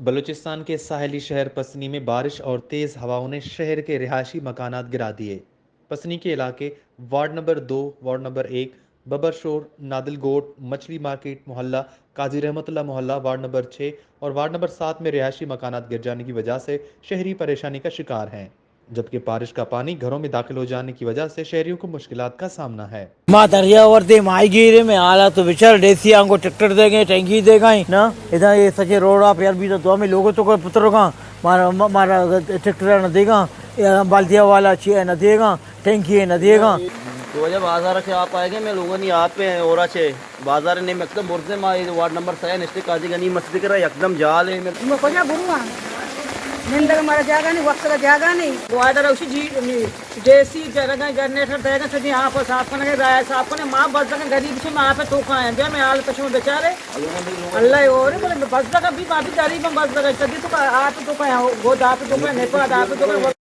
بلوچستان کے ساحلی شہر پسنی میں بارش اور تیز ہواؤں نے شہر کے رہائشی مکانات گرا دیے۔ پسنی کے علاقے وارڈ نمبر دو، وارڈ نمبر ایک، ببر شور، نادل گوٹ، مچھلی مارکیٹ محلہ، قاضی رحمت اللہ محلہ، وارڈ نمبر چھ اور وارڈ نمبر سات میں رہائشی مکانات گر جانے کی وجہ سے شہری پریشانی کا شکار ہیں، جبکہ بارش کا پانی گھروں میں داخل ہو جانے کی وجہ سے شہریوں کو مشکلات کا سامنا ہے۔ ما دریا ورتے ماہی گیرے میں آلا تو بچار ڈیسی آنگو ٹریکٹر دے گئے، ٹینکی دے گئے نا۔ ادا یہ سچے روڈ آپ یار، بھی تو ہمیں لوگوں تو کوئی پتر کا مارا، مارا ٹریکٹر نہ دے گا، بالدیا والا چیئے نہ دے گا، ٹینکی نہ دے گا۔ تو وجہ بازار سے آپ آئے گئے، میں لوگوں نے آپ پہ اورا چے بازار نے مکتب برزے ما یہ وارڈ نمبر سہ نشتے قاضی غنی مسجد کرا یکدم جال ہے۔ ما کجا برواں؟ نندگ مارا جاگہ نہیں، وقت کا جاگہ نہیں۔ گوادر اوشی جی، ڈی سی جرگا جنریٹر دیگا سدی آپ صاف کرنے، رایا صاف کرنے، ما بزگا غریب سے ما آپ توکا ہیں، بیا میں حال پشم بیچارے۔ اللہ اور بولے بزگا بھی ما بھی غریب ہم، بزگا سدی تو آپ توکا ہیں، گود آپ توکا ہیں، نیپاد آپ توکا ہیں۔